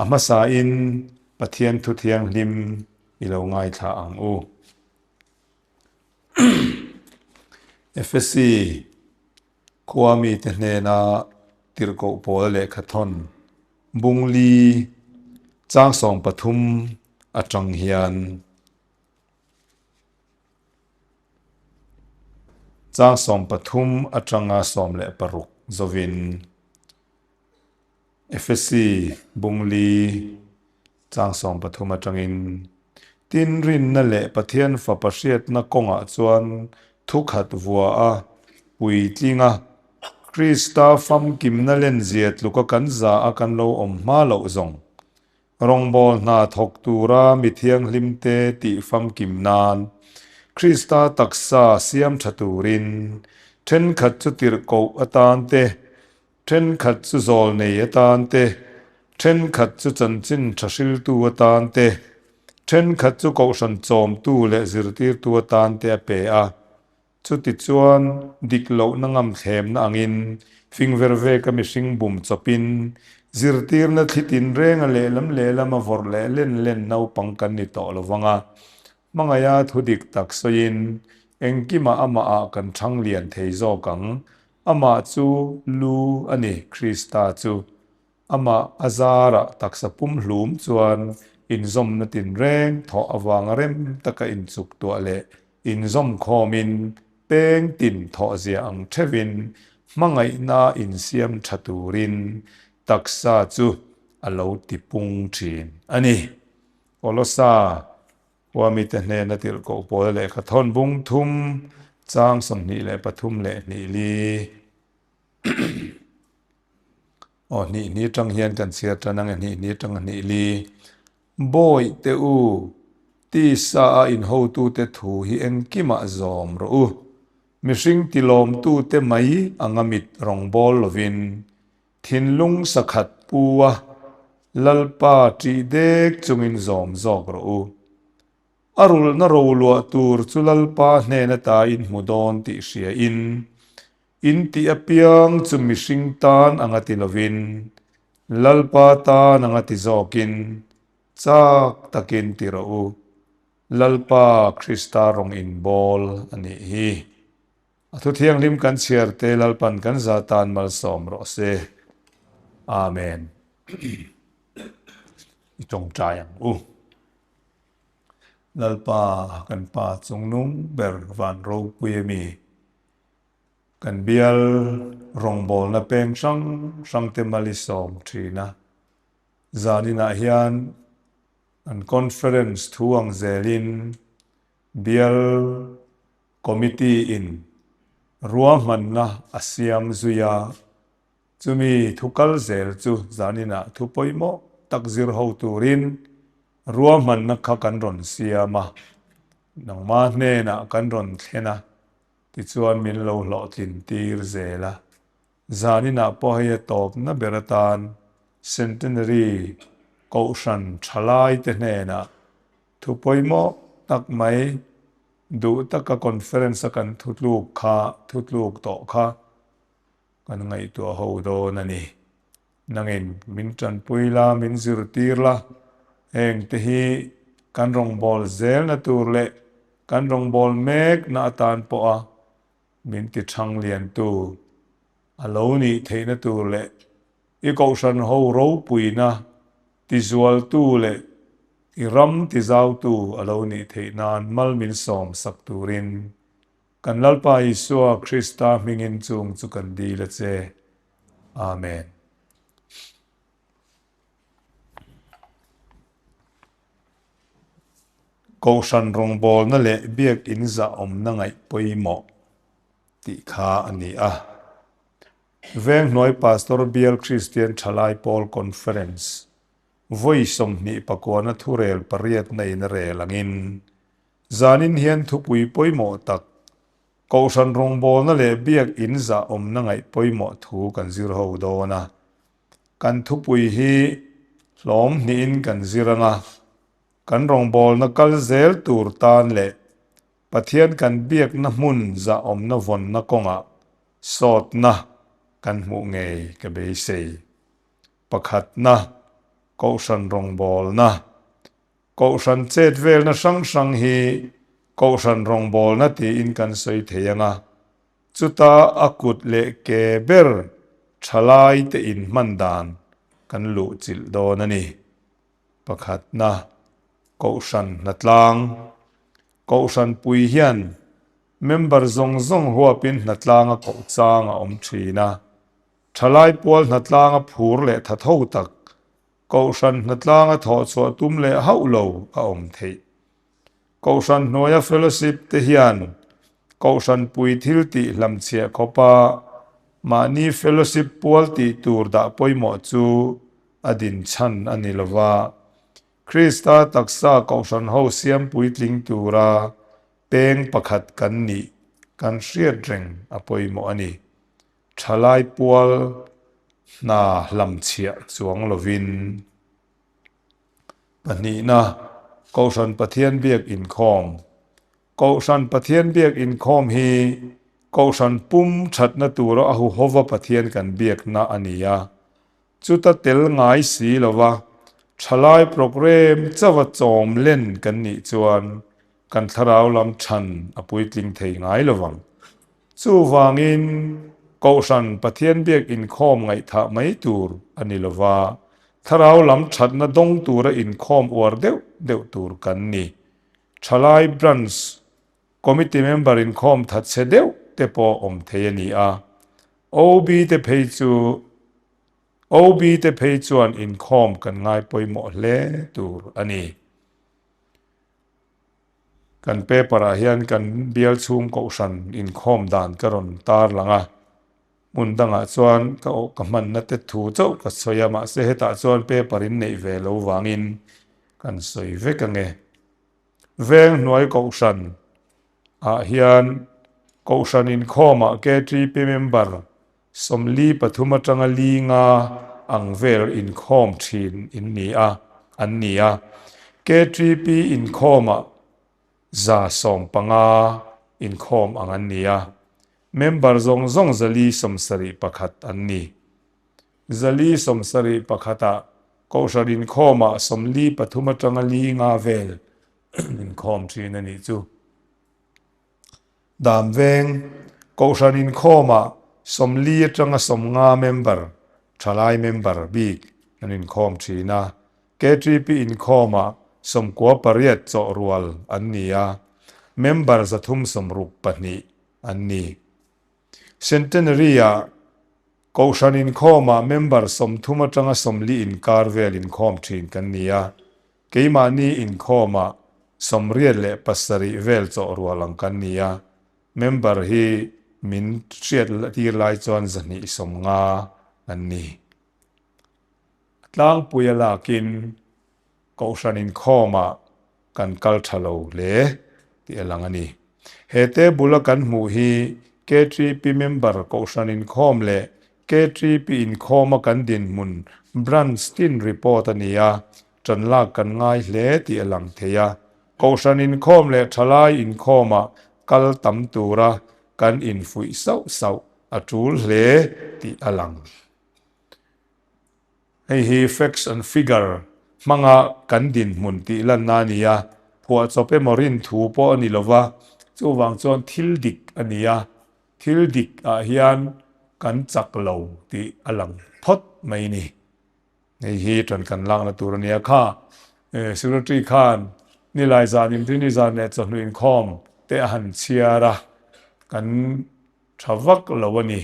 A hmasain Pathian thu thianghlim i lo ngaithla ang u. Efesi khua mite hnena tirhkoh pawl lehkha thawn Bungli chang 13 atang hian Chang 13 atanga 16 zovin Efesi Bungli chang 13 atangin Tin rinna leh Pathian Fapa hriatna kawngah chuan thukhat vua a puitling a, Krista famkimna lenzia tluka kan za a kan lo awm hma loh zawng. Rawngbawl hna thawk tura mi thianghlimte tih famkim nan Krista taksa siam tha turin thenkhat chu tirhkoh atan te, thenkhat chu zawlnei atan te, thenkhat chu chanchin tha hriltu atan te, thenkhat chu kohhran chawmtu leh zirtirtu atan te a pe a. Chutichuan, dik lohna ngam thlemna angin, fing ver veka mihring bum chawpin, zirtirna thli tinrenga lehlam lehlama vawrh leh len len naupang kan ni tawh lo vang a. Hmangaiha thu dik tak sawiin, engkimah amahah kan thang lian thei zawk ang. Amah chu lu a ni, Krista chu. Amah a zarah taksa pumhlum chuan inzawmna tinreng thawh avanga rem taka inchuk tuah leh inzawm khawmin peng tin thawh zia ang theuhin hmangaihna insiam tha turin taksa chu a lo ti pung thin a ni. Kolosa khua mite hnena tirhkoh pawl lehkha thawn bung thum chang 23 leh hnih li. Aw hnih hnih atang hian kan chhiar tan ang e, hnih hnih atanga hnih li. Bawih te u, tisa a inhotute thu hi engkimah zawm rawh u. Mihring tilawmtute mai anga mit rawngbâwl lovin, thinlung sakhat pu a, Lalpa ṭih dek chungin zawm zawk rawh u. A rulhna roluah tur chu Lalpa hnen ata in hmu dawn tih hriain, in tih apiang chu mihring tan anga ti lovin, Lalpa tan anga ti zawkin chak takin ti rawh u. Lalpa Krista rawng inbawl a nih hi. A thu thianghlim kan chhiar te Lalpan kan za tan malsawm rawh se. Amen. I tawngtai ang u. Lalpa kan Pa chungnung ber van ropui a mi. Kan bial rawngbawlna peng hrang hrang te mal i sawm thin a. Zaninah hian an conference thu ang zelin bial committee in ruahmanna a siam zui a. Chumi thu kal zel chu zaninah thu pawimawh tak zir ho turin ruahmanna kha kan rawn siam a, nangma hnenah kan rawn thlen a, tichuan min lo hlawhtlin tir zel a. Zaninah pawh hei a tawpna ber atan Centenary Kohhran thalaite hnenah thu pawimawh tak mai duh taka conference a kan thutluk kha thutluk tawh kha Kan ngaihtuah ho dawn a ni. Nangin min tanpui la, min zirtir la, heng te hi kan rawngbâwl zelna tur leh kan rawngbâwl mekna atan pawha min ti thang liantu a lo nih theihna tur leh i kohhran ho ropuina tizualtu leh i ram tizautu a lo nih theih nan mal min sawm sak turin Kan Lalpa Isua Krista hmingin chung chu kan dil a che. Amen. Kohhran rawngbawlna leh biak in zahawmna ngaih pawimawh tih kha a ni a. Venghnuai Pastor Bial Kristian Thalai Pawl Conference vawi 29na thurel pariatna in a rel angin Zanin hian thupui pawimawh tak, Kohhran rawngbawlna leh biak in zahawmna ngaih pawimawh thu kan zir ho dawn a. Kan thupui hi hlawm hnihin kan zir ang a, kan rawngbawlna kal zel tur tan leh Pathian kan biakna hmun zahawmna vawnna kawngah sawtna kan hmuh ngei ka beisei. Pakhatna. Kohhran rawngbawlna. Kohhran chet velna hrang hrang hi Kohhran rawngbawlna tiin kan sawi thei ang a, chuta a kut leh ke ber thalaite inhman dan kan luh chilh dawn a ni. Pakhatna, Kohhran hnatlang. Kohhran pui hian member zawng zawng huapin hnatlang a koh chang a awm thin a, thalai pual hnatlang a phur leh thatho tak Kohhran hnatlanga thawh chhuah tum leh hauh lo a awm theih. Kohhran hnuaia fellowship te hian Kohhran pui thil tih hlamchhiah khawpa mahni fellowship pual tih tur dah pawimawh chu a din chhan a ni lo va. Krista taksa Kohhran ho siam puitling tura peng pakhat kan nih kan hriat reng a pawimawh a ni. Thalai pual hna hlamchhiah chuang lovin. Pahnihna, Kohhran Pathian Biak Inkhawm Kohhran Pathian Biak Inkhawm hi Kohhran pum thatna tura a huhova Pathian kan biakna a ni a. Chuta tel ngai si lova thalai programme chauha chawm len kan nih chuan kan thlarau lam chhan a puitling thei ngai lovang. Chuvangin Kohhran Pathian biak inkhawm ngaihthah mai tur a ni lova, thlarau lam thatna dawng tura inkhawm uar deuh deuh tur kan ni. Thalai Branch Committee member inkhawm thatchhe deuh te pawh awm thei a ni a, OB te phei chu OB te phei chuan inkhawm kan ngai pawimawh hle tur a ni. Kan paper ah hian kan bial chhung kohhran inkhawm dan ka rawn tar lang a, hmun dangah chuan ka awh ka hmanna te thu chauh ka sawi a, mahse hetah chuan paper in neih ve lo vangin kan sawi vek ange. Veng hnuai kohhran ah hian kohhran inkhawmah KTP member 43 atanga li nga ang vel inkhawm thin in ni a, an ni a. KTP inkhawmah 150 inkhawm ang an ni a. Member zawng zawng 471 an ni. 471 ah Kohhran inkhawmah 43 atanga li nga vel inkhawm thin a nih chu. Dam veng, Kohhran inkhawmah 40 atanga 50 member, thalai member bik an inkhawm thin a. KTP inkhawmah 98 chawh rual an ni a, member 362 an ni. Centenary-ah Kohhran inkhawmah member 30 atanga 40 inkar vel inkhawm thin kan ni a, keimahni inkhawmah 87 vel chawh rual ang kan ni a, member hi min hriat tir lai chuan 250 an ni. A tlangpui a lakin Kohhran inkhawmah kan kal tha lo hle tih a lang a ni. He table a kan hmuh hi KTP member Kohhran inkhawm leh KTP inkhawma kan dinhmun branch tin report a ni a, ṭan lak kan ngai hle tih a lang thei a. Kohhran inkhawm leh thalai inkhawmah kal tam tura kan infuih sauh sauh a ṭul hle tih a lang. Hei hi facts and figure hmanga kan dinhmun tih lanna a ni a, phuahchawp emaw rin thu pawh a ni lo va, chuvang chuan thil dik a ni a, thil dik ah hian kan chak lo tih a lang phawt mai ni. Hei hi ṭan kan lakna tur a ni a, kha secretary khan nilai zan inrini zan leh chawhnu inkhawm te a han chhiar a, kan Tha vak lo a ni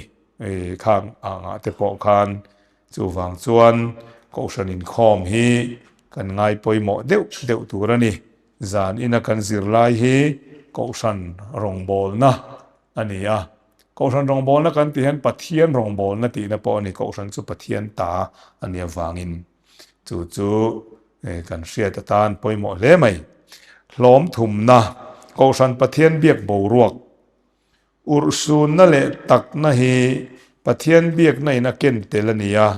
khang angah te pawh khan chuvang chuan Kohhran inkhawm hi kan ngai pawimawh deuh deuh tur a ni. Zan ina kan zirlai hi Kohhran rawngbawlna a ni a. Kohhran rawngbawlna kan tih hian Pathian rawngbawlna tihna pawh a ni. Kohhran chu Pathian ta a nih avangin chu chu kan hriat atan pawimawh hle mai. Hlawm thumna Kohhran Pathian biak boruak Urhsunna leh takna hi Pathian biakna in a ken tel a ni a,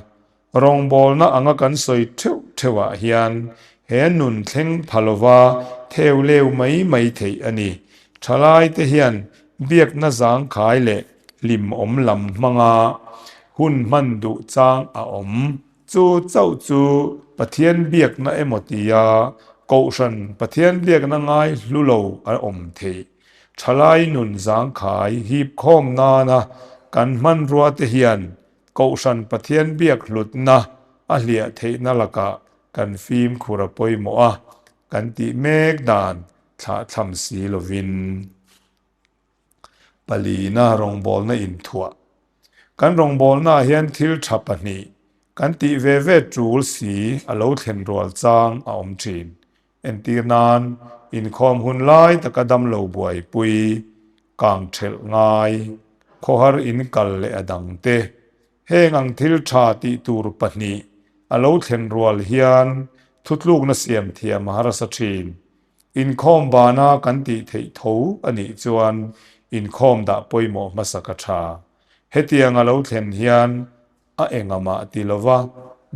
rawngbawlna anga kan sawi theuh theuhah hian he nun thleng pha lova theu leu mai mai theih a ni. Thalaite hian biakna zangkhai leh hlimawm lam hmanga hun hman duh chang a awm. Chu chauh chu Pathian biakna emaw tia Kohhran Pathian biakna ngai hlu lo a awm theih. Thalai nun zangkhai hip khawm nana kan hmanrua te hian Kohhran Pathian biak hlutna a hliah theihna lakah kan fimkhur a pawimawh a, kan tih mek dan thlahthlam si lovin. Palina rawngbawlna inthuah. Kan rawngbawlnaah hian thil tha pahnih kan tih ve ve tul si a lo thlen rual chang a awm thin. Entir nan, inkhawm hun lai taka damlo buaipui, kang thelh ngai, khawhar in kal leh a dangte. Heng ang thil tha tih tur pahnih a lo thlen rual hian thutlukna siam thiam a harsa thin. Inkhawm bana kan tih theih tho a nih chuan inkhawm dah pawimawh hmasa ka tha. Hetiang a lo thlen hian a engamah ti lova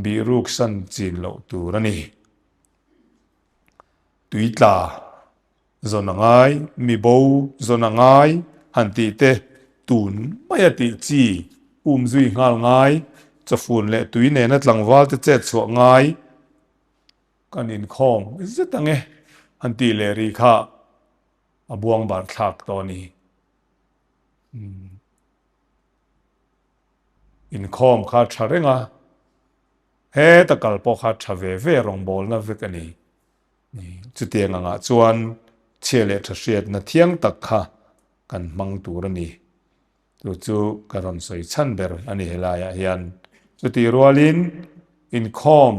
bihruk san chin loh tur a ni. Tui tla zawn a ngai, mi bo zawn a ngai han tih te tun maia tih chi um zui nghal ngai, chawfun leh tui nena tlangval te chet chhuah ngai, Kan inkhawm zet ang e, han tih leh ri kha a buang bar thlak tawh a ni. Inkhawm kha tha reng a, heta kal pawh kha tha ve ve rawngbawlna vek a ni. Chutiang angah chuan chhia leh tha hriatna thiang tak kha kan hmang tur a ni. Chu chu ka rawn sawi chhan ber a ni helaiah hian. Chutih rualin inkhawm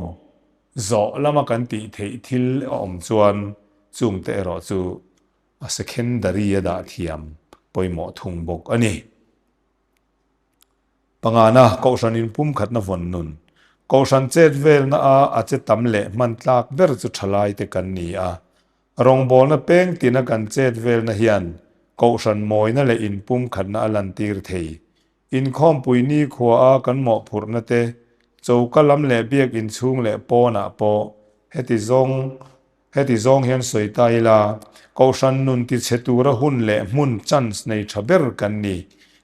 zawh lama kan tih theih thil a awm chuan chungte erawh chu a secondary a dah thiam pawimawh thung bawk a ni. Pangana, Kohhran inpumkhatna vawn nun. Kohhran chet velna a a che tam leh hman tlak ber chu thalaite kan ni a. Rawngbawlna peng tina kan chet velna hian Kohhran mawina leh inpumkhatna a lantir thei. Inkhawmpui nikhua a kan mawhphurhna te, choka lam leh biak inchhung leh pawnah pawh heti zawng heti zawng hian sawi ta ila, Kohhran nun tichhe tura hun leh hmun chance nei tha ber kan ni.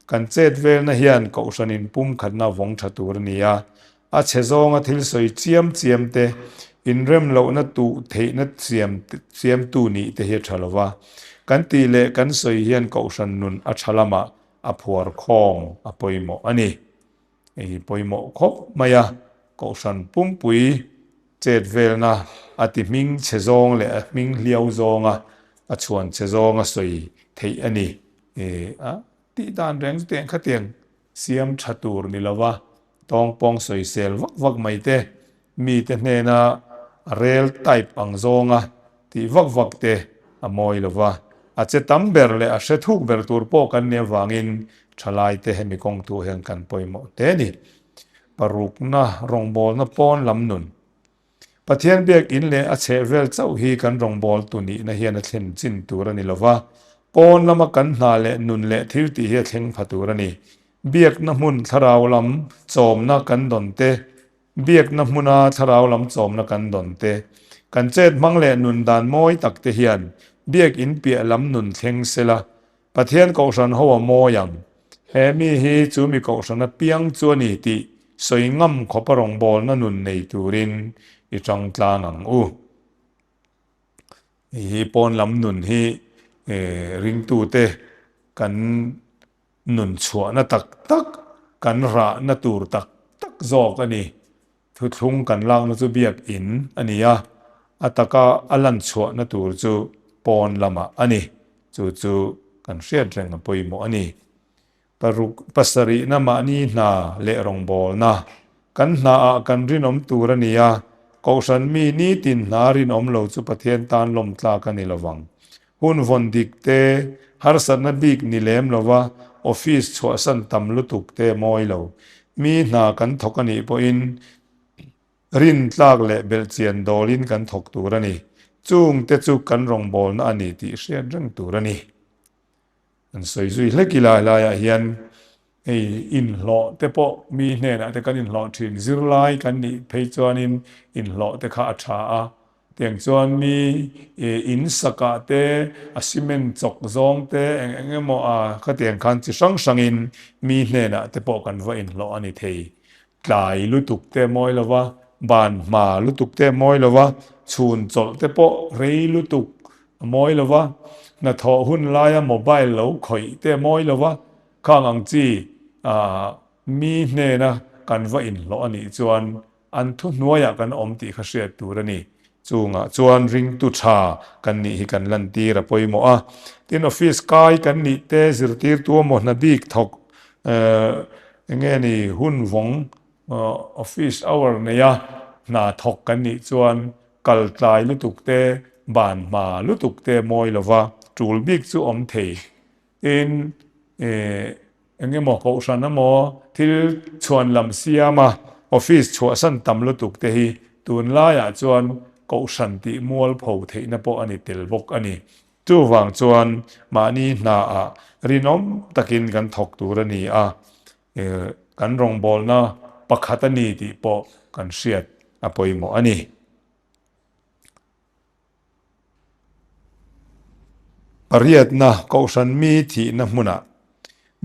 Kan chet velna hian Kohhran inpumkhatna vawng tha tur a ni a, A chhe zawnga thil sawi chiam chiam te, inrem lohna tuh theihna siam siamtu nih te hi a tha lo va. Kan tih leh kan sawi hian Kohhran nun a tha lamah a phuar khawng a pawimawh a ni. Hei hi pawimawh khawp mai a, Kohhran pumpui chet velna a ti hming chhe zawng leh a hming hliau zawnga a chhuan chhe zawnga sawi theih a ni. A tih dan reng chu tiang khatiang siam tha tur ni lo va. Tawngpawng sawisel vak vak mai te, mite hnena rel type ang zawnga tih vak vak te a mawi lo va. A che tam ber leh a hre thuk ber tur pawh kan nih avangin thalaite hemi kawng tuah hian kan pawimawh hle a ni. Parukna rawngbawlna pawn lam nun. Pathian biak in leh a chhehvel chauh hi kan rawngbawltu nihna hian a thlen chin tur a ni lo va, pawn lama kan hna leh nun leh thil tih hi a thleng pha tur a ni. Biakna hmun thlarau lam chawmna kan dawn te, biakna hmuna thlarau lam chawmna kan dawn te, kan chet hmang leh nun dan mawi tak te hian biak in piah lam nun thleng sela Pathian Kohhran ho a mawi ang. He mi hi chu mi Kohhran apiang chu a ni tih sawi ngam khawpa rawngbawlna nun nei turin i tang tlang ang u. Hei hi pawn lam nun hi ringtute kan nun chhuahna tak tak, kan rahna tur tak tak zawk a ni. Thuthlung kan lakna chu biak in a ni a, a taka a lan chhuahna tur chu pawn lamah a ni. Chu chu kan hriat reng a pawimawh a ni. Paruk pasarihna mahni hna leh rawngbawlna. Kan hnaah kan rinawm tur a ni a, Kohhran mi nitin hna rinawm lo chu Pathian tan lawm tlak a ni lovang. Hun vawn dik te, harsatna bik ni lem lova office chhuahsan tam lutuk te mawi lo. Mi hna kan thawk a nih pawhin rin tlak leh belhchian dawlin kan thawk tur a ni. Chung te chu kan rawngbawlna a ni tih hriat reng tur a ni. An sawi zui hlek ila helaiah hian hei inhlawh te pawh mi hnenah te kan inhlawh thin zirlai kan nih phei chuanin inhlawh te kha a tha a, tiang chuan mi in sakah te a cement chawk zawng te eng eng emaw a khatiang khan chi hrang hrangin mi hnenah te pawh kan va inhlawh a ni thei. Tlai lutuk te mawi lova. Ban hma lutuk te a mawi lo va, chhun chawlh te pawh rei lutuk a mawi lo va, hnathawh hun laia mobile lo khawih te a mawi lo va, khang ang chi mi hnena kan va inhlawh a nih chuan an thuhnuaiah kan awm tih kha hriat tur a ni. Chungah chuan ringtu tha kan nih hi kan lantir a pawimawh a. Tin, office kai kan nih te zirtirtu emaw hna bik thawk eng nge ni hun vawng Office hour neia hna thawk kan nih chuan kal tlai lutuk te, ban hma lutuk te mawi lova tul bik chu awm thei. Tin, eng emaw kohhran emaw thil chhuan lam siama office chhuahsan tam lutuk te hi tunlaiah chuan kohhran tih mualpho theihna pawh a ni tel bawk a ni. Chuvang chuan mahni hnaah rinawm takin kan thawk tur a ni a. Kan rawngbawlna pakhat a ni tih pawh kan hriat a pawimawh a ni. Pariatna, Kohhran mi thihna hmunah.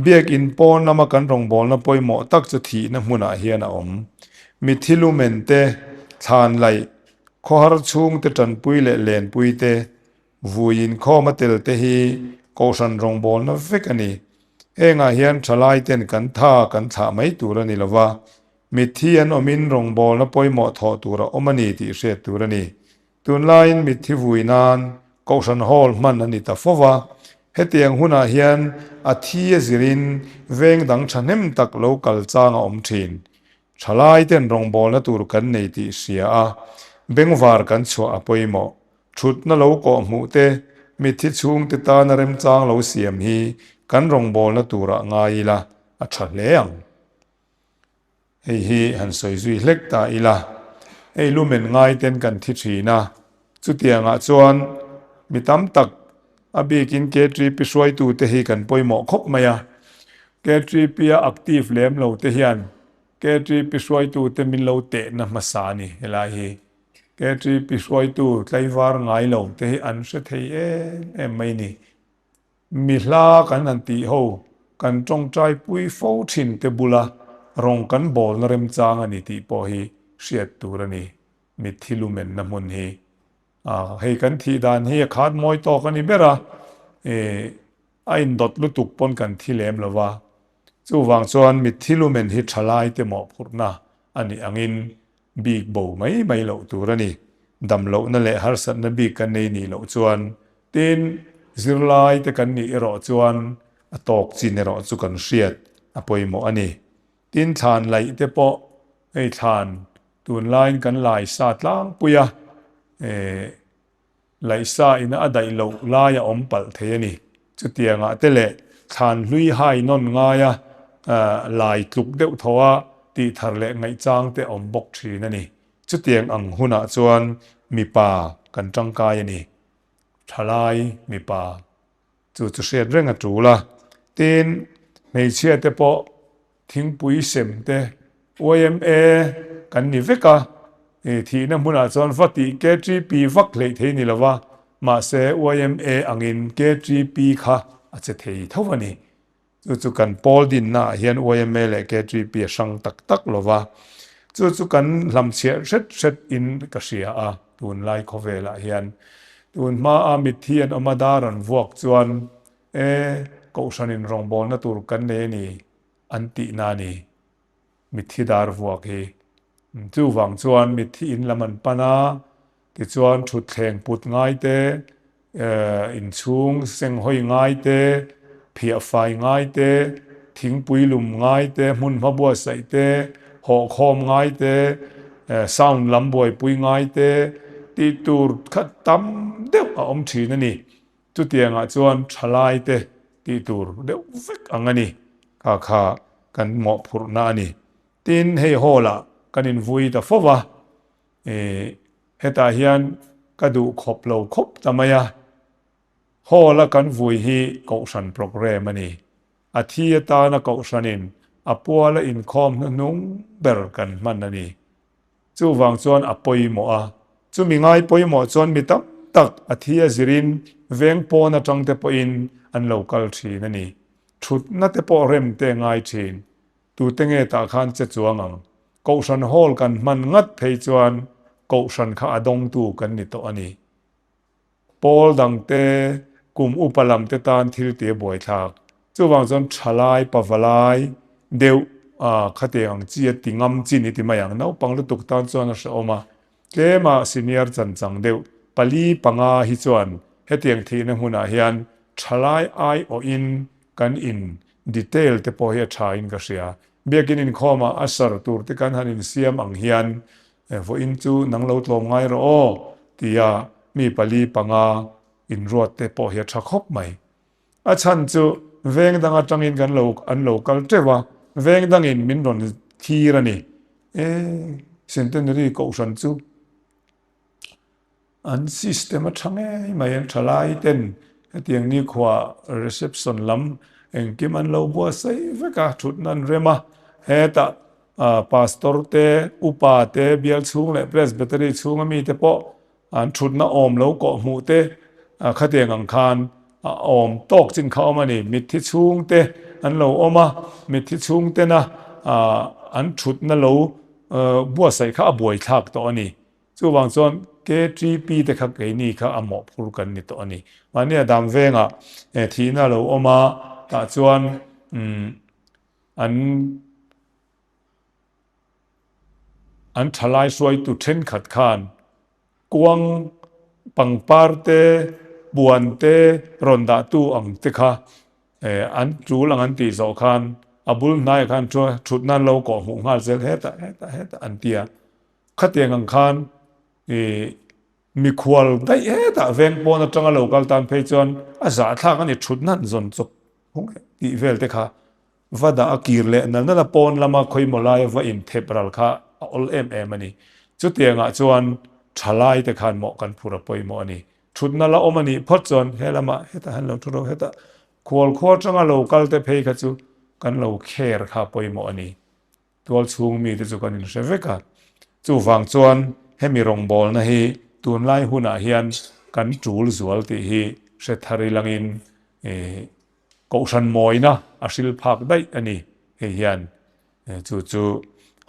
Biakin pawn lama kan rawngbawlna pawimawh tak chu thihna hmunah hian a awm. Mithi lumen te, thlan laih, khawhar chhungte tanpui leh lenpui te, Vui inkhawm a tel te hi Kohhran rawngbawlna vek a ni. Hengah hian thalai ten kan tha kan thlah mai tur a ni lo va, mitthi an awmin rawngbawlna pawimawh thawh tur a awm a ni tih hriat tur a ni. Tunlaiin mitthi vui nan Kohhran Hall hman a ni ta fo va, hetiang hunah hian a thi a zirin veng dang thahnem tak lo kal chang a awm thin. Thalai ten rawngbawlna tur kan nei tih hria a, bengvar kan chhuah a pawimawh. Thutna lo kawh hmuh te, mitthi chhungte tana remchang lo siam hi kan rawngbawlna turah ngai ila a tha hle ang. Hei hi han sawi zui hlek ta ila, hei lumen ngai ten kan thi thin a, chutiangah chuan mi tam tak a bikin KTP hruaitute hi kan pawimawh khawp mai a, KTP-a active lem lo te hian KTP hruaitute min lo tehna hmasa a ni helai hi. KTP hruaitu tlaivar ngai lo te hi an hre thei em em mai ni. Mi hla kan han tih ho, kan tawngtai pui fo thin te bula rawng kan bawlna remchang a ni tih pawh hi hriat tur a ni. Mitthi lumenna hmun hi. Hei kan thih dan hi a khat mawi tawk a ni ber a, a indawt lutuk pawn kan thi lem lo va. Chuvang chuan mitthi lumen hi thalai te mawhphurhna a nih angin bik bo mai mai loh tur a ni. Dam lohna leh harsatna bik kan nei nih loh chuan tin zirlai te kan nih erawh chuan a tawk chin erawh chu kan hriat a pawimawh a ni. Tin thlan laih te pawh hei thlan tunlaiin kan lai sa tlangpui a, Laihsa ina a daih loh lai a awm palh thei a ni. Chutiangah te leh thlan hlui hai nawn ngaia lai tluk deuh thaw a tih thar leh ngaihchang te awm bawk thin a ni. Chutiang ang hunah chuan mipa kan tangkai a ni. Thalai mipa chu chu hriat reng a tul a. Tin, hmeichhia te pawh Thingpui sem te yma kan ni vek a, thihna hmunah chuan va tih KTP vak hleih thei ni lova, mahse yma angin KTP kha a che thei tho a ni. Chu chu kan pawl dinna ah hian yma leh KTP a hrang tak tak lova, chu chu kan hlamchhiah hret hret in ka hria a tunlai khawvelah hian. Tun hmaa mitthi an awm a dar an vuak chuan E, Kohhranin rawngbawlna tur kan nei a ni an tihna a ni, mitthi dar vuak hi. Chuvang chuan mitthi in lam an pan a, tichuan thutthleng put ngai te, inchhung senghawi ngai te, phiahfai ngai te, thingpui lum ngai te, hmunhma buatsaih te, hawhkhawm ngai te, sound lam buaipui ngai te tih tur kha tam deuh a awm thin a ni. Chutiangah chuan thalaite tih tur deuh vek ang a ni. Kha kha kan mawhphurhna a ni. Tin, hei hall-ah kan invui ta fo va, ih, hetah hian ka duh khawp lo khawp ta mai a. Hall-a kan vui hi kohhran programme a ni. A thi atana kohhranin a puala inkhawm hnuhnung ber kan hman a ni. Chuvang chuan a pawimawh a, chumi ngai pawimawh chuan mi tam tak a thi a zirin veng pawn atang te pawhin an lo kal thin a ni. Thutna te pawh rem te ngai thin. Tute nge tah khan che chuang ang? Kohhran Hall kan hman ngat phei chuan Kohhran kha a dawngtu kan ni tawh a ni. Pawl dangte, kum upa lamte tan thil tih a buaithlak. Chuvang chuan thalai, pavalai deuh khatiang ang chi a ti ngam chi ni ti mai ang. Naupang lutuk tan chuan a hrehawm a. Tlema senior chanchang deuh pali panga hi chuan hetiang thihna hmunah hian thalai aiawhin kan in detail te pawh hi a tha in ka hria. Biakin inkhawmah a sar tur te kan han insiam ang hian Vawiin chu nang lo tlawm ngai rawh aw tia mi pali panga inruat te pawh hi a tha khawp mai. A chhan chu veng dang atangin kan lo an lo kal teuh a, veng dangin min rawn thlir a ni. E, Centenary Kohhran chu an system a tha ngei mai, an tha lai ten hetiang nikhua reception lam engkim an lo buatsaih vek a, thutna an rem a, hetah Pastor te, upa te, bial chhung leh Presbytery chhunga mite pawh An thutna awm lo kawh hmuh te khatiang ang khan a awm tawk chin kha awm a ni. Mitthi chhung te an lo awm a, mitthi chhung tena an thutna lo buatsaih kha a buaithlak tawh a ni. Chuvang chuan KTP te kha keini kha a mawhphur kan ni tawh a ni. Mahni a dam vengah thihna a lo awm a, tah chuan an An thalai hruaitu thenkhat khan kuang pangpar te, puan te rawn dahtu ang te kha an tul ang an tih zawh khan a bul hnaiah khan thut nan lo kawh hmuh nghal zel hetah hetah hetah an ti a. Khatiang ang khan ih mikhual daih hetah veng pawn atanga lo kal tan phei chuan a zahthlak a ni thut nan zawn chawp tih vel te kha Va dah a kir leh nal nal a pawn lama khawimaw laia va inthep ral kha a awl em em a ni. Chutiangah chuan thalai te khan mawh kan phur a pawimawh a ni. Thutna la awm a nih phawt chuan he lamah hetah hian lo thu ro hetah khual khua atanga lo kal te phei kha chu kan lo kher kha a pawimawh a ni. Tual chhung mite chu kan inhre vek a. Chuvang chuan hemi rawngbawlna hi tunlai hunah hian kan tul zual tih hi hre thar ilangin Kohhran mawina a hril phak daih a ni. Hei hian chu chu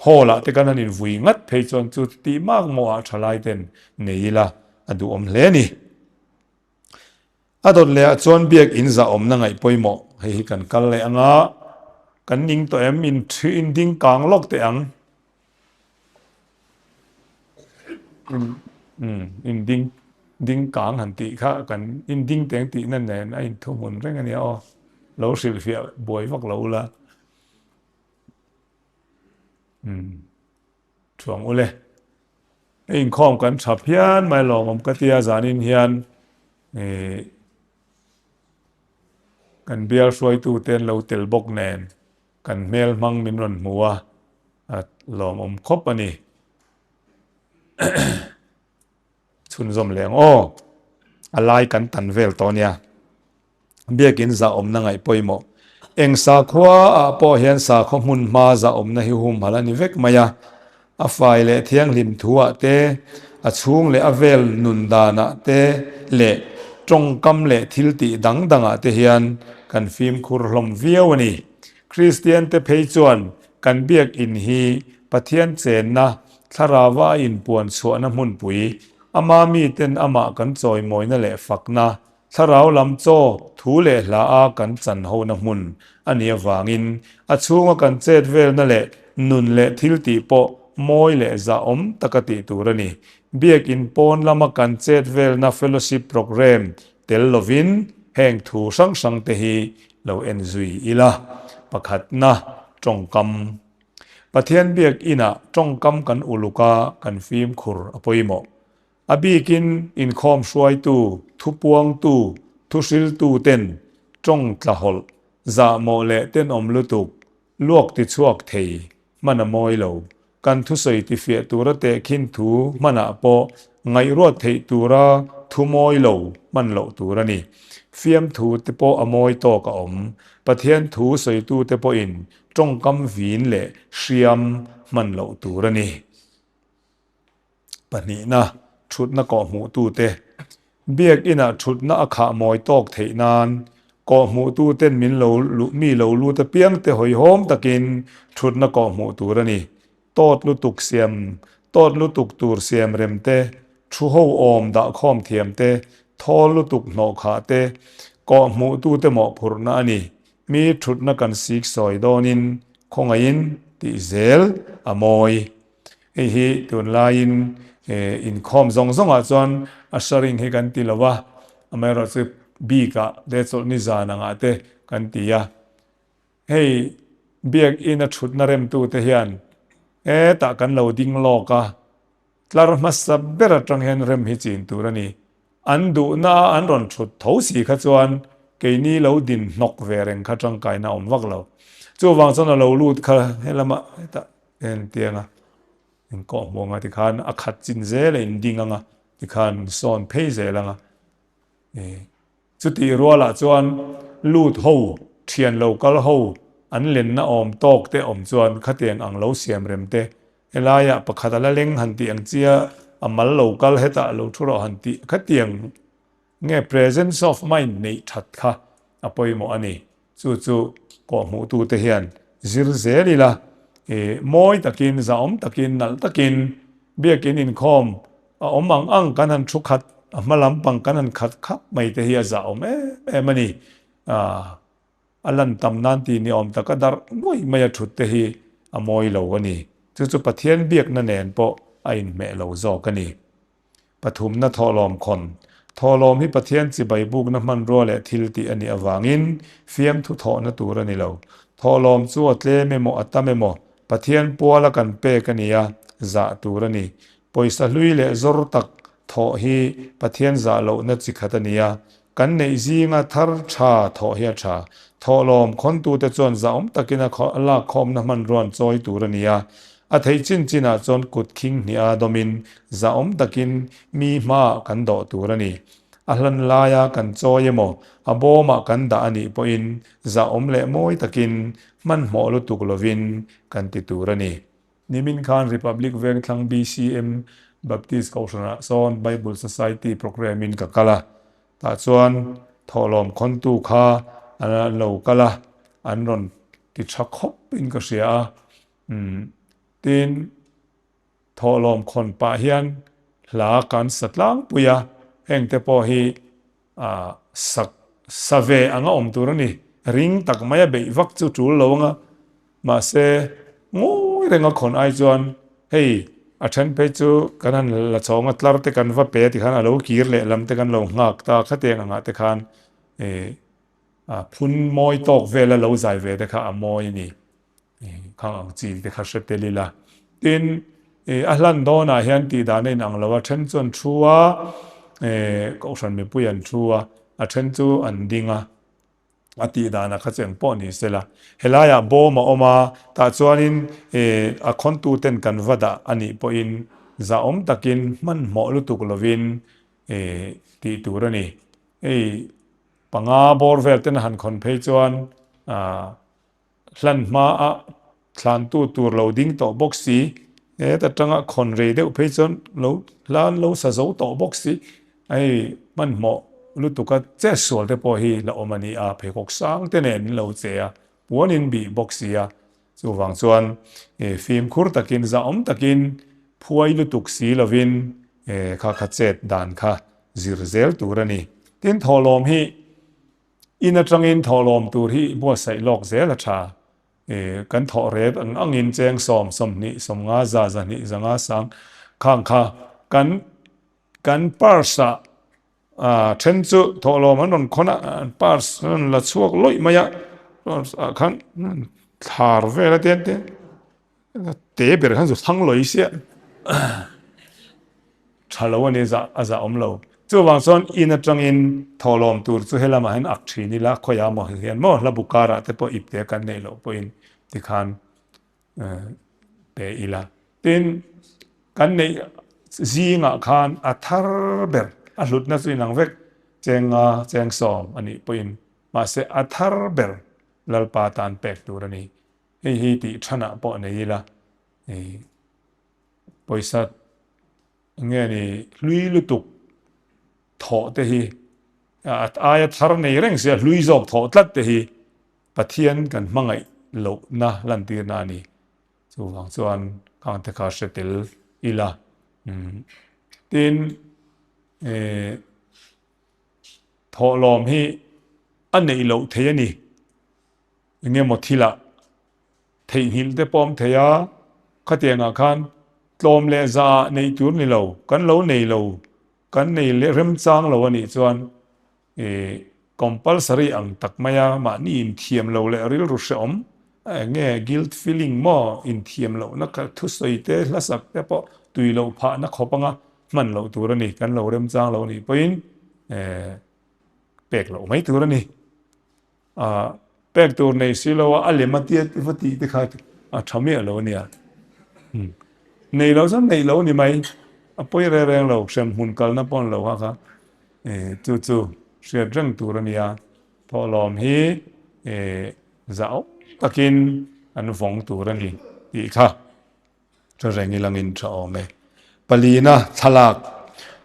hall ah te kan han invui ngat phei chuan chu tih mak mawh ah thalai ten nei ila a duhawm hle a ni. A dawt leh ah chuan biak in zahawmna ngaih pawimawh hei hi kan kal leh anga kan ning tawh em in in ding kang lawk teh ang. In ding ding kang han tih kha kan in ding teng tihna nen a inthuhmun reng a nia aw. Lo hrilhfiah buai vak lo ula. Umm thuang ule. Hei inkhawm kan tha phian mai lawmawm ka tia zanin hian ih kan bial hruaitu te an lo tel bawk nen kan hmel hmang min rawn hmu a. A lawmawm khawp a ni. Chhunzawm leh ang aw. A lai kan tan vel tawh nia. Biakin zahawmna ngaih pawimawh. Eng sakhua ah pawh hian sakhaw hmun hma zahawmna hi humhalh a ni vek mai a. A fai leh thianghlim thu ah te, a chhung leh a vel nun dan ah te leh tawngkam leh thil tih dang dang ah te hian kan fimkhur hlawm viau a ni. Kristian te phei chuan Kan biakinn hi Pathian chenna, thlarauva a inpuan chhuahna hmunpui, ama miten amah kan chawimawina leh fakna, thlarau lam chaw, thu leh hla a kan chan hona hmun a nih avangin a chhunga kan chet velna leh nun leh thil tih pawh mawi leh zahawm taka tih tur a ni. Biakinn pawn lama kan chet velna fellowship programme tel lovin heng thu hrang hrang te hi lo en zui ila. Pakhatna, tawngkam. Pathian biak inah tawngkam kan uluk a, kan fimkhur a pawimawh. A bikin inkhawm hruaitu, thupuangtu, thuhriltu ten tawng tlahawlh, zahmawh leh tenawm lutuk, luak tichhuak thei hman a mawi lo. Kan thusawi tifiah tura tehkhin thu hmanah pawh ngaihruat theih tura thu mawi lo hman loh tur a ni. Fiamthu te pawh a mawi tawk a awm. Pathian thu sawitute pawhin tawngkam vin leh hriam hman loh tur a ni. Pahnihna, thutna kawhhmuhtute. Biakinah thutna a khah mawi tawk theih nan kawhhmuhtuten min lo mi lo lut apiangte hawihhawm takin thutna kawhhmuh tur a ni. Tawt lutuk siam, tawt lutuk tur siam rem te, thu ho awm dah khawm thiam te, thawl lutuk hnawh khah te, kawh hmuh tute mawhphurhna a ni. Mi thutna kan sik sawi dawnin khawngaihin tih zel a mawi. Hei hi tunlaiin inkhawm zawng zawngah chuan ushering hi kan ti lo a, amaherawhchu bikah te chawlhni zan angah te kan ti a. Hei biakinn a thutna remtute hian hetah kan lo ding lawk a, tlar hmasa ber atang hian rem hi chin tur a ni. An duhna a an rawn thut tho si kha chuan keini lo din hnawk ve reng kha tangkaina a awm vak lo. Chuvang chuan a lo lut kha helamah hetah entiang a inkawh hmuh anga tikhan a khat chin zel a inding anga tikhan sawn phei zel anga. Chutih rualah chuan lut ho, thian lo kal ho, an lenna awm tawk te awm chuan khatiang ang lo siam rem te, helaiah pakhat a la leng han tih ang chia a mal lo kal hetah lo thu rawh han tih khatiang nge presence of mind neih that kha a pawimawh a ni. Chu chu kawhhmuhtute hian zir zel ila, mawi takin, zahawm takin, nalh takin biakin inkhawm a awm ang ang kan han thu khat, a hma lampang kan han khat khap mai te hi a zahawm em em a ni. A lan tam nan tih ni awm taka darh nuai mai a thut te hi a mawi lo a ni. Chu chu Pathian biakna nen pawh a inhmeh lo zawk a ni. Pathumna thawhlawm khawn. Thawhlawm hi Pathian chibai bukna hmanrua leh thil tih a nih avangin fiamthu thawhna tur a ni lo. Thawhlawm chu a tlem emaw a tam emaw Pathian puala kan pek a ni a, zah tur a ni. Pawisa hlui leh zawr tak thawh hi Pathian zah lohna chi khat a ni a, kan neih zinga thar tha thawh hi a tha. Thawhlawm khawntute chuan zahawm takin a lakkhawmna hmanrua an chawi tur a ni a, A theih chin chinah chuan kut khing hnih a dawmin zahawm takin mi hmaah kan dawh tur a ni. A hlan laia kan chawi emaw, a bawmah kan dah a nih pawhin zahawm leh mawi takin hmanhmawh lutuk lovin kan ti tur a ni. Nimin khan Republic Vengthlang BCM Baptist Kohhranah sawn Bible Society programme in ka kal a, tah chuan thawhlawm khawntu kha an lo kal a, an rawn ti tha khawp in ka hria a. Umm tin, thawhlawm khawn pah hian hla kan sa tlangpui a, heng te pawh hi ah sak sa ve anga awm tur a ni. Ring tak mai a beih vak chu tul lo anga, mahse ngawi renga khawn ai chuan hei a then phei chu kan han la chhawng a, tlar te kan va pe tikhan a lo kir leh lam te kan lo nghak ta khatiang angah te khan eh a phun mawi tawk vela lo zai ve te kha a mawi a ni. Khang ang chi te kha hre tel ila. Tin, a hlan dawnah hian tih dan a inang lo a, then chu an thu a, Kohhran mipui an thu a, a then chu an ding a, a tih danah kha chu eng pawh ni se la. Helaiah bawm a awm a, tah chuanin a khawntu ten kan va dah a nih pawhin zahawm takin hmanhmawh lutuk lovin tih tur a ni. Hei panga bawr vel ten a han khawn phei chuan Hlan hmaah thlantu tur lo ding tawh bawk si, heta tanga khawn rei deuh phei chuan lo hlan lo sa zo tawh bawk si, hei hmanhmawh lutuka che sual te pawh hi la awm a ni a, pheikhawk sang te nen in lo che a, puan in bih bawk si a, chuvang chuan fimkhur takin zahawm takin phuai lutuk si lovin kha kha chet dan kha zir zel tur a ni. Tin thawhlawm hi In atangin thawhlawm tur hi buatsaih lawk zel a tha. Kan thawh ret ang angin cheng sawm, 20, 50, za, 200, 500, sang khang kha kan kan purse ah then chu thawhlawm an rawn khawn a, an purse an rawn la chhuak lawih mai a, purse ah khan thlar vel a tian te te ber khan zu thlang lawih sia. Tha lo a ni zah a zah awm lo. Chuvang chuan in atangin thawhlawm tur chu helamah hian ak thin ila, khawiah maw hian maw hla bu karah te pawh ipte kan neih loh pawhin tikhan pe ila. Tin, kan neih zingah khan a thar ber, a hlutna chu inang vek, cheng nga, cheng sawm a nih pawhin mahse a thar ber Lalpa tan pek tur a ni. Hei hi tih thanah pawh nei ila. Pawisa nge ni hlui lutuk thawh te hi a aia thar nei reng sia hlui zawk thawh tlat te hi Pathian kan hmangaih lohna lantirna a ni. Chuvang chuan khang te kha hre tel ila. Tin, thawhlawm hi a neih loh thei a ni. Eng emaw thilah theihnghilh te pawh a awm thei a, khatiangah khan tlawm leh zah neih tur ni lo, kan lo nei lo, kan nei leh remchang lo a nih chuan Ih compulsory ang tak mai a, mahni inthiam lo leh rilru hrehawm, eng nge guilt feeling maw inthiam lohna kha thusawi te hlasak te pawh tui loh phahna khawp anga hman loh tur a ni, kan lo remchang lo nih pawhin pek loh mai tur a ni. A pek tur nei si lo a, a lem a tia va tih te kha a tha miah lo a nia. Nei lo chuan neih lo a ni mai, a pawi reng reng lo, hrem hmun kalna pawh an lo kha kha chu chu hriat reng tur a nia. Thawhlawm hi zah awm takin an vawng tur a ni tih kha. Hre reng i langin tha awm e. Palina, thlalak.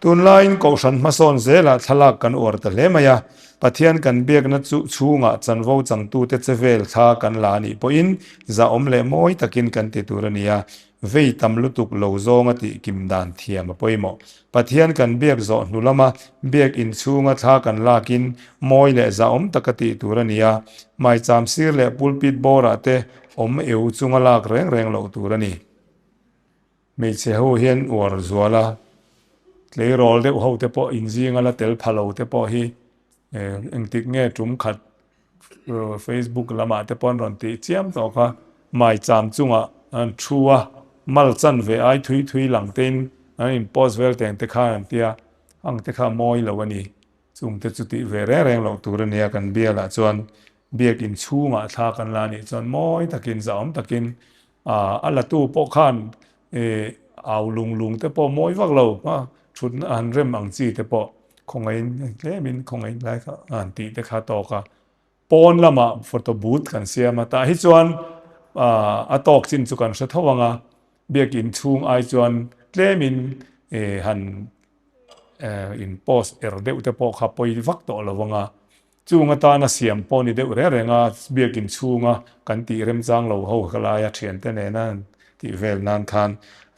Tunlaiin Kohhran hmasawn zelah thlalak kan uar ta hle mai a, Pathian kan biakna chu chhungah chanvo changtute che vel thla kan la anih pawhin zahawm leh mawi takin kan ti tur a ni a, vei tam lutuk lo zawnga tih kim dan thiam a pawimawh. Pathian kan biak zawh hnu lama biak inchhunga thla kan lakin mawi leh zahawm taka tih tur a ni a, maicham sir leh pulpit bawrah te Awm eu chunga lak reng reng loh tur a ni. Hmeichhe ho hian uar zual a, tleirawl deuh ho te pawh inzinga la tel pha lo te pawh hi engtik nge tum khat Facebook lamah te pawh an rawn tih chiam tawh kha. Maicham chungah an thu a, mal chan ve ai thui thui lang tein an in post vel teng te khan an tia, ang te kha mawi lo a ni. Chungte chu tih ve reng reng loh tur a nia kan bialah chuan Biakinn chhungah thla kan la nih chuan mawi takin zahawm takin a latu pawh khan au lung lung te pawh mawi vak lo a thutna han rem ang chi te pawh khawngaihin tlemin khawngaihin lai kha a han tih te kha tawk a. Pawn lamah photo booth kan siam a, tah hi chuan a tawk chin chu kan hre tho ang a, biakinn chhung ai chuan tlemin han in post er deuh te pawh kha pawi vak tawh lo ang a. Chung atana siam pawh ni deuh reng reng a, biakinn chhunga kan tih remchang lo ho ka laia thiante nena an tih vel nan khan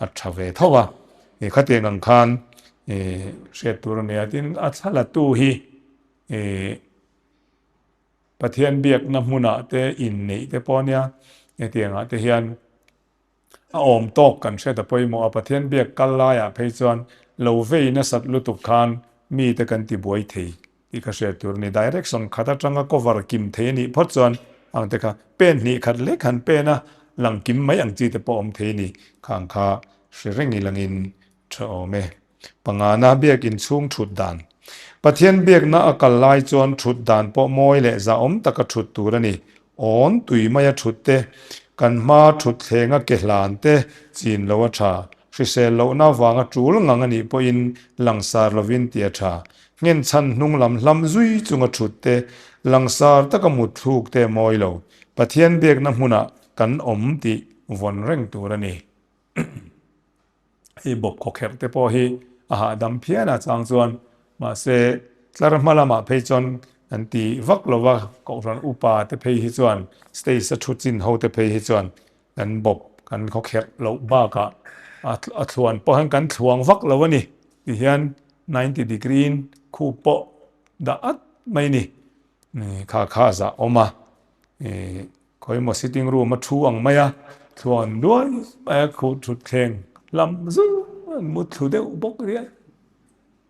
a tha ve tho a, ih khatiang ang khan ih hriat tur a nia. Tin, a thla la tu hi ih Pathian biakna hmunah te inneih te pawh a nia, hetiangah te hian A awm tawk kan hriat a pawimawh a, Pathian biak kal laiah phei chuan lo vei nasat lutuk khan mite kan ti buai thei tih ka hriat tur a ni. Direction khat atanga cover kim thei a nih phawt chuan ang te kha pen hnih khat lek han pen a, lang kim mai ang chi te pawh awm thei a ni. Khang kha hre reng i langin tha awm e. Pangana biakin chhung thut dan. Pathian biakna a kal lai chuan thut dan pawh mawi leh zahawm taka thut tur a ni. Awn tui maia thut te, kan hma thut thlenga ke hlan te chin lo a tha. Hrisel lohna avanga tul ngang a nih pawhin langsar lovin ti a tha. Nghenchhan hnung lam hlam zui chunga thut te, langsar taka mut thluk te a mawi lo. Pathian biakna hmunah kan awm tih vawn reng tur a ni. Hei bawp khawkherh te pawh hi a hahdam phian a chang chuan mahse tlar hma lamah phei chuan an ti vak lo va, Kohhran upa te phei hi chuan stage a thu chin ho te phei hi chuan kan bawp kan khawkherh loh bakah a thluan pawh hian kan thluang vak lo a ni ti hian 90 degree in khup pawh dah at mai ni kha kha zah awm a. Khawi maw sitting room a thu ang mai a, thluan duai mai a khuh thut thleng lam zung an mu thlu deuh bawk riai.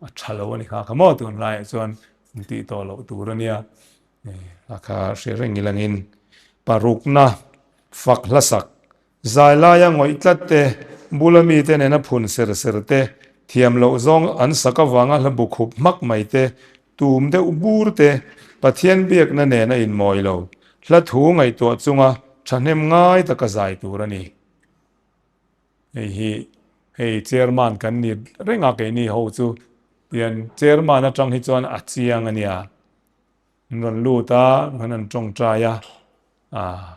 A tha lo a ni kha kha maw tunlaiah chuan an tih tawh loh tur a nia. A kha hre reng ilangin parukna fak hlasak Zai laia ngawih tlat te, bula mite nena phun ser ser te, thiam loh zawng an sak avanga hla bu khup hmak mai te, tum deuh bur te, Pathian biakna nen a inmawi lo, hla thu ngaihtuah chunga thahnem ngai taka zai tur a ni. Hei hi hei chairman kan ni reng a keini ho chu tian chairman atang hi chuan a chiang a nia. An rawn lut a, an han tawngtai a, ah.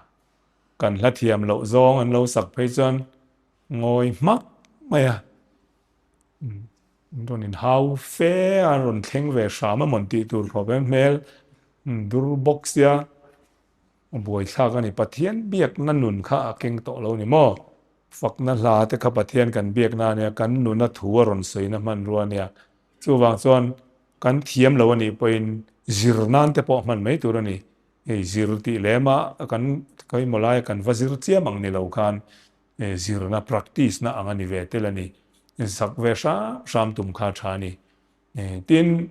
Kan hla thiam loh zawng an lo sak phei chuan ngawi hmak mai a, an rawn inhau fe a, an rawn thleng ve hram a mawn tih tur khawp em hmel dur bawk sia a buaithlak a ni. Pathian biakna nun kha a keng tawh lo ni maw? Fakna hla te kha Pathian kan biakna a nia, kan nuna thu a rawn sawina hmanrua a nia. Chuvang chuan kan thiam lo a nih pawhin zir nan te pawh hman mai tur a ni. Hei zir tih lem a kan khawimaw laia kan va zir chiam ang ni lo khan zirna practice na ang a ni ve tel a ni. Zak ve hram hram tum kha a tha a ni. Tin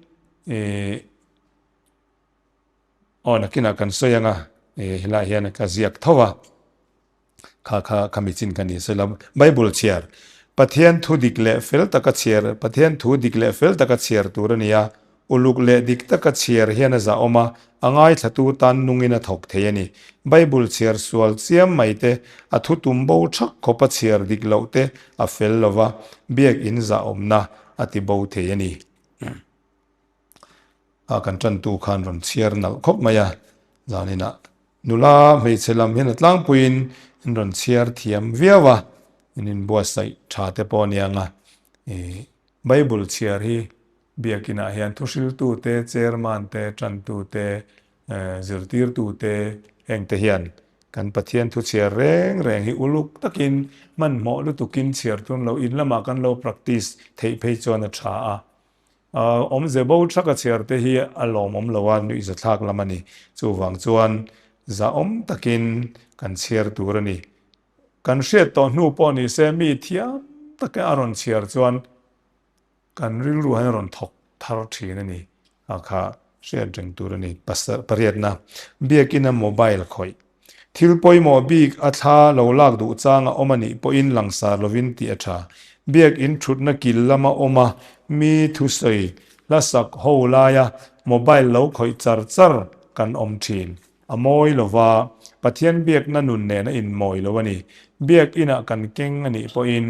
aw nakinah kan sawi ang a, helaiah hian ka ziak tho a. Kha kha kha mi chin ka ni sela Bible chhiar Pathian thu dik leh fel taka chhiar Pathian thu dik leh fel taka chhiar tur a ni a, uluk leh dik taka chhiar hian a zahawm a, a ngaithlatu tan nungin a thawk thei a ni. Bible chhiar sual chiam mai te, a thu tum bo thak khawpa chhiar dik loh te a fel lo va, biakinn zahawmna a ti bo thei a ni. A kan tantu khan rawn chhiar nalh khawp mai a, zaninah nula hmeichhe lam hian a tlangpuiin in rawn chhiar thiam viau a, in inbuatsaih tha te pawh a nia nga. Ih Bible chhiar hi biakinah hian thuhriltute, chairman te, tantute, zirtirtute hengte hian kan Pathian thu chhiar reng reng hi uluk takin hmanhmawh lutukin chhiar tun lo in lamah kan lo practice theih phei chuan a tha a. Awmze bo thaka chhiar te hi a lawmawm lo a, nuihza thlak lam a ni. Chuvang chuan zahawm takin kan chhiar tur a ni. Kan hriat tawh hnu pawh ni se mi thiam taka a rawn chhiar chuan kan rilru hian a rawn thawk thar thin a ni. A kha hriat reng tur a ni. Pariatna, Biakina mobile khawih. Thil pawimawh bik a thla lo lak duh chang a awm a nih pawhin langsar lovin tih a tha. Biakinn thutna kil lama awm a mi thusawi hla sak ho laia mobile lo khawih char char kan awm thin. A mawi lo va, Pathian biakna nun nen a inmawi lo a ni. Biakinah kan keng a nih pawhin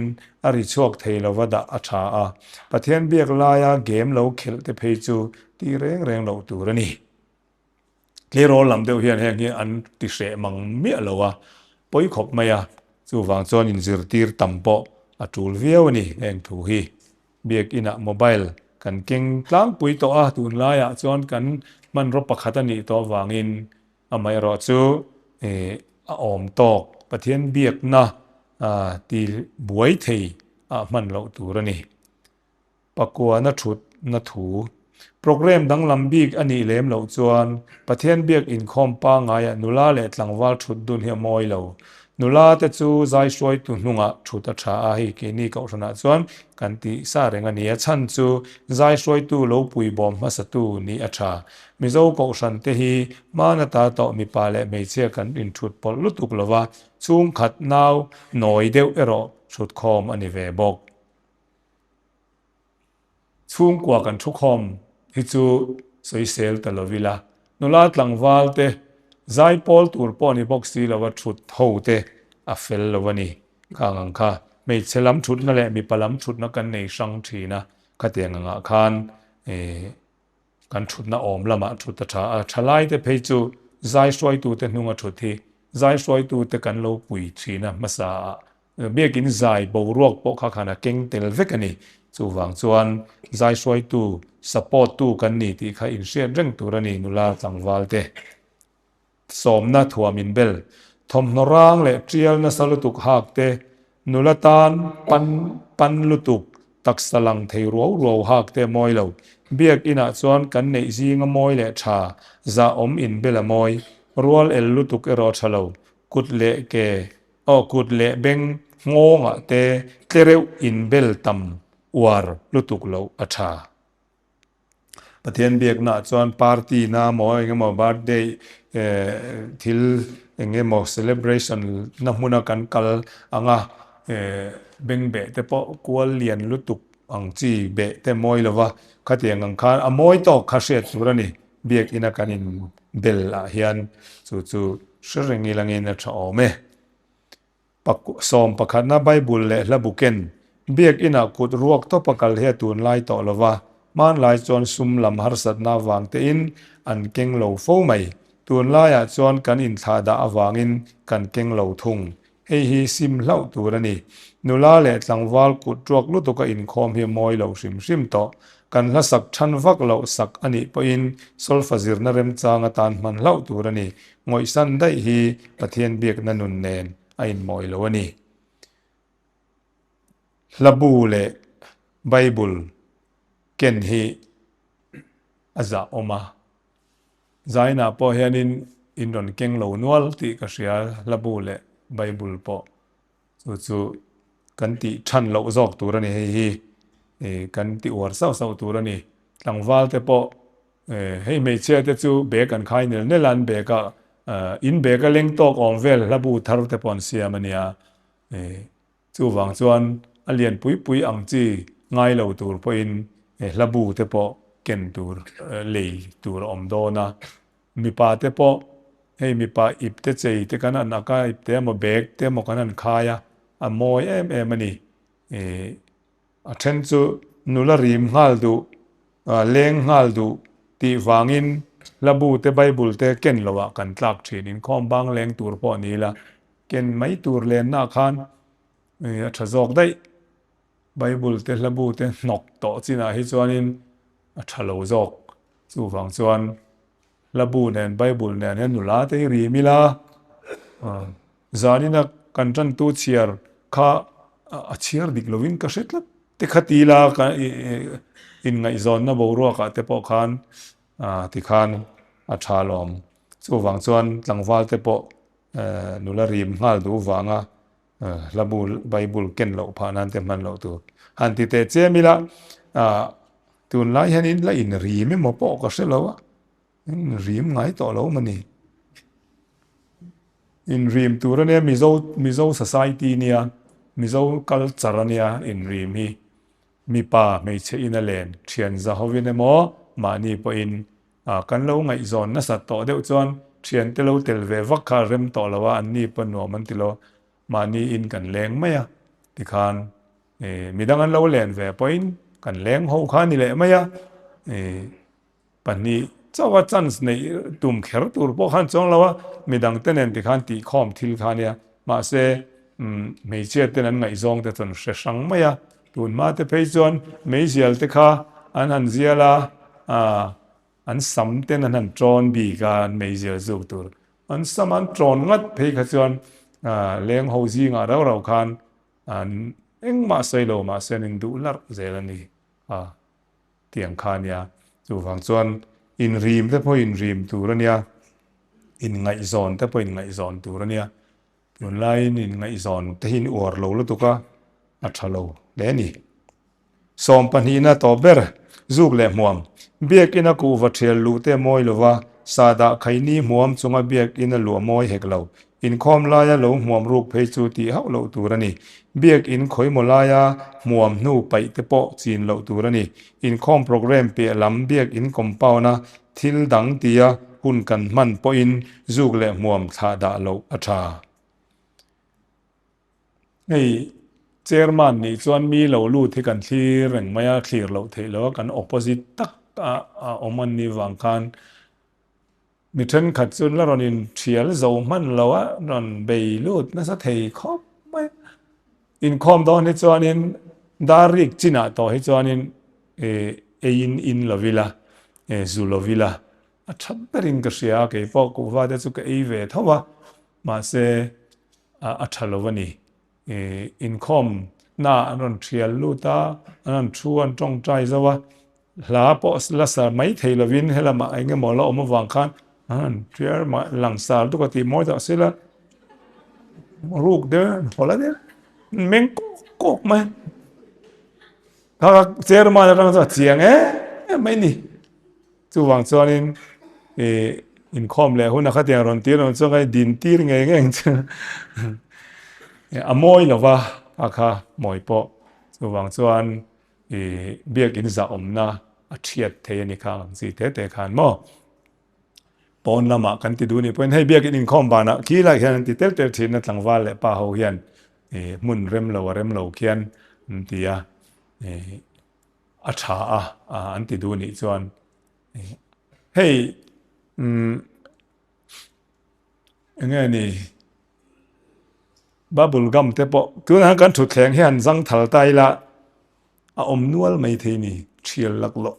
a ri chhuak thei lova dah a tha a. Pathian biak laia game lo khelh te phei chu tih reng reng loh tur a ni. Tleirawl lam deuh hian heng hi an ti hreh mang miah lo a, pawi khawp mai a, chuvang chuan inzirtir tam pawh a tul viau a ni heng thu hi. Biakinah mobile kan keng tlangpui tawh a, tunlaiah chuan kan hmanraw pakhat a nih tawh avangin amaherawh chu a awm tawk Pathian biakna ti buai thei ah hman loh tur a ni. Pakuana thutna thu. Programme danglam bik a nih lem loh chuan Pathian biak inkhawm pangaiah nula leh tlangval thut dun hi a mawi lo. Nula te chu zai hruaitu hnungah thut a tha a, hei keini kohhranah chuan kan tih sa reng a ni. A chhan chu zai hruaitu lo puibawm hmasatu nih a tha. Mizo kohhran te hi hmana ta tawh mipa leh hmeichhia kan inthut pawlh lutuk lova, chhungkhat nau nawi deuh erawh thutkhawm a ni ve bawk. Chhungkua kan thukhawm hi chu sawisel ta lo ila, nula tlangval te zai pawl tur pawh ni bawk si lova thut ho te a fel lo a ni. Khang ang kha hmeichhe lam thutna leh mipa lam thutna kan nei hrang thin a, khatiang angah khan kan thutna awm lamah thut a tha a, thalaite phei chu zai hruaitute hnunga thut hi zai hruaitute kan lo pui thin a hmasa ah Biakin zai boruak pawh kha khan a keng tel vek a ni. Chuvang chuan zai hruaitu, support tu kan ni tih kha inhriat reng tur a ni nula tlangval te. Sawmna thuam inbel, thawmhnaw rang leh tial nasa lutuk hak te, nula tan pan pan lutuk, taksa lang thei ruau ruau hak te a mawi lo. Biak inah chuan kan neih zinga mawi leh tha, zahawm inbel a mawi, rual el lutuk erawh a tha lo, kut leh ke Aw kut leh beng nghawngah te tlereuh inbel tam uar lutuk loh a tha. Pathian biaknaah chuan party na maw eng emaw birthday thil eng emaw celebration na hmuna kan kal anga beng beh te pawh kual lian lutuk ang chi beh te mawi lova khatiang ang khan a mawi tawk kha hriat tur a ni. Biakina kan inbel ah hian chu chu hre reng ilangin a tha awm e. Sawm pakhatna Bible leh hla bu ken Biakinah kut ruak tawpa kal hi a tunlai tawh lo va, hmanlai chuan sum lam harsatna avang tein an keng lo fo mai. Tunlaiah chuan kan inthlahdah avangin kan keng lo thung. Hei hi sim hlauh tur a ni. Nula leh tlangval kut ruak lutuka inkhawm hi a mawi lo hrim hrim tawh. Kan hla sak than vak loh sak a nih pawhin solfa zirna remchang atan hman hlauh tur a ni. Ngawihsan daih hi Pathian biakna nun nen a inmawi lo a ni. Hlabu leh Bible ken hi a zah awm a. Zainah pawh hianin in rawn keng lo nual tih ka hria, Hlabu leh Bible pawh chu chu kan tih than loh zawk tur a ni hei hi kan ti uar sauh sauh tur a ni. Tlangval te pawh hei hmeichhia te chu bag an khai nel nel a, an bag ah in bag a leng tawk awm vel hlabu thar te pawh an siam a nia. Chuvang chuan a lian pui pui ang chi ngai lo tur pawhin hlabu te pawh ken tur lei tur a awm dawn a. Mipa te pawh hei mipa ip te chei te kan han ak a, ip te emaw bag te emaw kan han khai a, a mawi em em a ni. A then chu nula rim nghal duh, leng nghal duh tih vangin hlabu te Bible te ken loah kan tlak thin. Inkhawm bang leng tur pawh ni ila Ken mai tur lenna khan a tha zawk daih. Bible te hlabu te hnawk tawh chinah hi chuanin a tha lo zawk. Chuvang chuan hlabu nen Bible nen hian nula te hi rim ila zanina kan tantu chhiar kha a chhiar dik lovin ka hre tlat te kha ti ila inngaihzawnna boruakah te pawh khan tikhan a tha alawm. Chuvang chuan tlangval te pawh Nula rim nghal duh vanga hlabu Bible ken loh phah nan te hman loh tur han ti teh chem ila tunlai hianin la inrim emaw pawh ka hre lo a, inrim ngai tawh lo maw ni. Inrim tur ania Mizo Mizo society nia Mizo culture ania inrim hi mipa hmeichhe in a len thian za hovin emaw mahni pawhin A, kan lo ngaihzawn nasat tawh deuh chuan thiante lo tel ve vak kha a rem tawh lo a, anni pawn nuam an ti lo, mahni in kan leng mai a, tikhan e midang an lo len ve pawhin kan leng ho kha a ni leh mai a, e pahnih chauha chance neih tum kher tur pawh khan chuang lo a, midang te nen tikhan tihkhawm thil kha a nia, mahse umm hmeichhia ten an ngaihzawng te chuan hre hrang mai a. Tunhma te phei chuan meizial te kha an han zial a, an sam ten an han ṭawn bik a, an meizial zuk tur. An sam an ṭawn ngat phei kha chuan leng ho zingah rau rau khan an engmah sawi lo mahse an induh larh zel a ni a tiang kha a nia. Chuvang chuan inrim te pawh inrim tur a nia, inngaihzawn te pawh inngaihzawn tur a nia. Tunlaiin inngaihzawn te hi in uar lo lutuk a, a tha lo hle a ni. Sawm pahnihna tawp ber, zuk leh hmuam. Biakina kuhva thial luh te mawi lova, sahdah khaini hmuam chunga biakin a luah mawi hek lo. Inkhawm laia lo hmuam ruk phei chu tih hauh loh tur a ni. Biakin khawimaw laia hmuam hnu paih te pawh chin loh tur a ni. Inkhawm programme piah lam biakin compound-a Thil dang tia hun kan hman pawhin zuk leh hmuam thlah dah loh a tha. Hei chairman nih chuan mi lo lut hi kan thlir reng mai a, thlir loh theih loh a, kan opposite tak a awm an nih vang khan mi thenkhat chu la rawn inthial zo hman lo a, rawn bei lut nasa thei khawp mai. Inkhawm dawn hi chuanin dar rik chinah tawh hi chuanin eiin in lo ila, zu lo ila a tha berin ka hria a, keipawh kuhva te chu ka ei ve tho a, mahse a tha lo a ni. Inkhawm naah an rawn thial lut a, an rawn thu an tawngtai zo a, hla pawh la sar mai thei lovin helamah eng emaw la awm avang khan an rawn thial langsar duk a tih mawi tak sila ruk der an haw la der meng kawk kawk mai. Kha chairman atang chuan a chiang em mai ni. Chuvang chuanin ih inkhawm leh huna khatiang rawn tir ang chuan ka din tir ngei ngei ang chu a mawi lo va a kha mawi pawh. Chuvang chuan ih biakin zahawmna a thiat thei a ni kha ang chi te te khan maw. Pawn lamah kan ti duh ni pawhin hei biakin inkhawm banah khi lai hian an ti tel tel thin a tlangval leh pa ho hian ih hmun rem lo a rem lo khian an ti a ih a tha a an ti duh nih chuan hei umm eng nge ni bubble gum te pawh tunah hian kan thutthleng hian zangthal ta ila. A awm nual mai thei ni, thial laklawh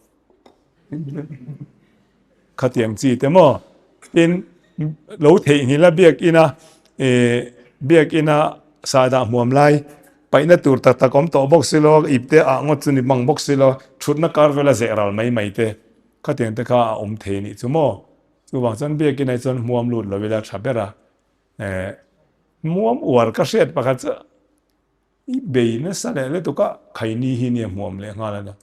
khatiang chi te maw? Tin, lo theihnghilh a biakina ih biakina sahdah hmuam lai. Paihna tur tak tak awm tawh bawk si lo, ipte ah ngawt chu ni mang bawk si lo, thutna kar vela zeh ral mai mai te khatiang te kha a awm thei a nih chu maw. Chuvang chuan biakin ah chuan hmuam lut lo ila tha ber a, eh hmuam uar ka hriat pakhat chu i bei nasa leh lutuk a, khaini hi nia hmuam leh nghal a nia.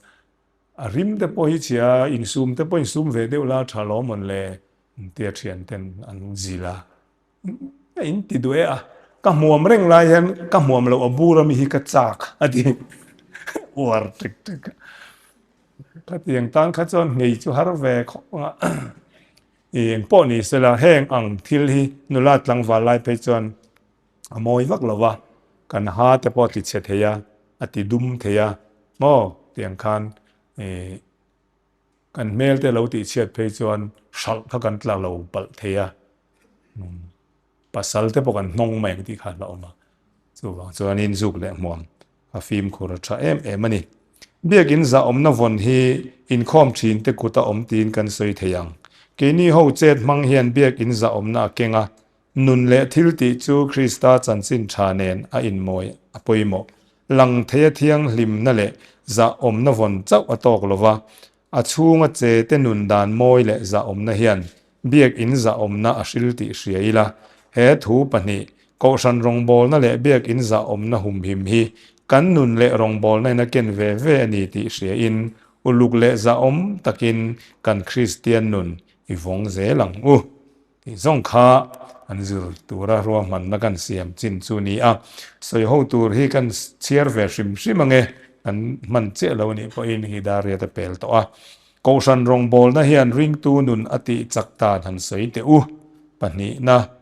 A rim te pawh hi chhia, insum te pawh insum ve deuh la tha lawm mawn le tia thian ten an zil a. Ka in ti duh e a, ka hmuam reng lai hian ka hmuam loh a bur ami hi ka chak a ti uar tek tek a. Khatiang tan kha chuan nghei chu har ve khawp ang a. Eng pawh ni sela heng ang thil hi nula tlangval lai phei chuan a mawi vak lo va, kan ha te pawh a ti chhe thei a, a ti dum thei a maw tiang khan ih kan hmel te lo tih chhiat phei chuan hralh kha kan tla lo palh thei a, pasal te pawh kan hnawng mai ang tih kha a hlauhawm a, chuvang chuanin zuk leh hmuam a fimkhur a tha em em a ni. Biakin zahawmna vawn hi inkhawm thin te kut a awm tiin kan sawi thei ang. Keini ho chet hmang hian biakin zahawmna a keng a, Nun leh thil tih chu Krista chanchin tha nen a inmawi a pawimawh. Lang theia thianghlimna leh zahawmna vawn chauh a tawk lo va, a chhunga che te nun dan mawi leh zahawmna hian biakinn zahawmna a hril tih hria ila, he thu pahnih, Kohhran rawngbawlna leh biakinn zahawmna humhim hi kan nun leh rawngbawlna in a ken ve ve a ni tih hriain uluk leh zahawm takin kan Kristian nun i vawng zel ang u. Tih zawng kha an zir tura ruahmanna kan siam chin chu ni a, sawi ho tur hi kan chhiar ve hrim hrim ange, kan hman chiah lo anih pawhin hi Dariat a pel tawh a. Kohhran rawngbawlna hian ringtu nun a tih chak dan han sawi teh u. Pahnihna,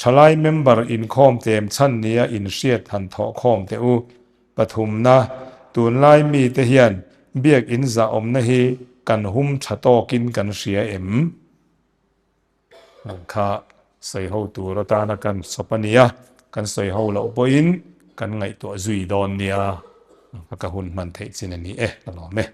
Thalai member inkhawm tlem chhan nia inhriat han thawhkhawm teh u. Pathumna, Tunlai mite hian biak inzahawmna hi kan hum tha tawkin kan hria em? Ang kha sawi ho tur atana kan chawp a nia, kan sawi ho loh pawhin kan ngaihtuah zui dawn nia, ka hun hman theih chin a ni e, ka lawm e.